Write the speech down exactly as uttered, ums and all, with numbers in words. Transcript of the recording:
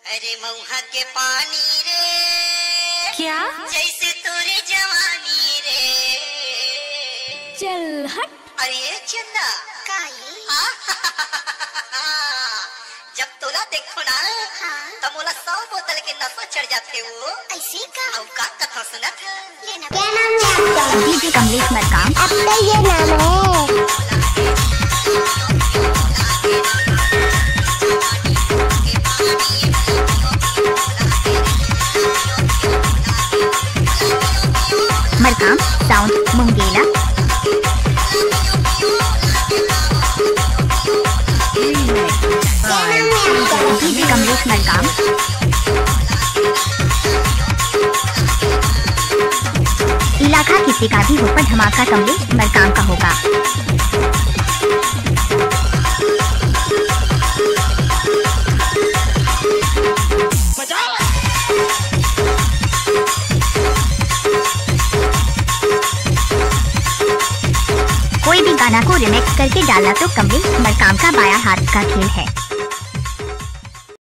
अरे मऊहा के पानी रे, क्या? जैसे तोरे जवानी रे। चल हट। अरे चंदा। काई? हाँ? जब तोला देखो ना, हाँ। त मोला सौ बोतल के नशा चढ़ जाथे वो। ऐसे का? अउ का कथा सुनत है? ये ना। क्या नाम है आपका? डीजे कमलेश मरकाम। आपका ये नाम है। मरकाम साउंड मुंगेला। डीजे कमलेश मरकाम। इलाका किसी का भी हो, पर धमाका कमलेश मरकाम का होगा। कोई भी गाना को रिमिक्स करके डालना तो कमलेश मरकाम का बाया हाथ का खेल है।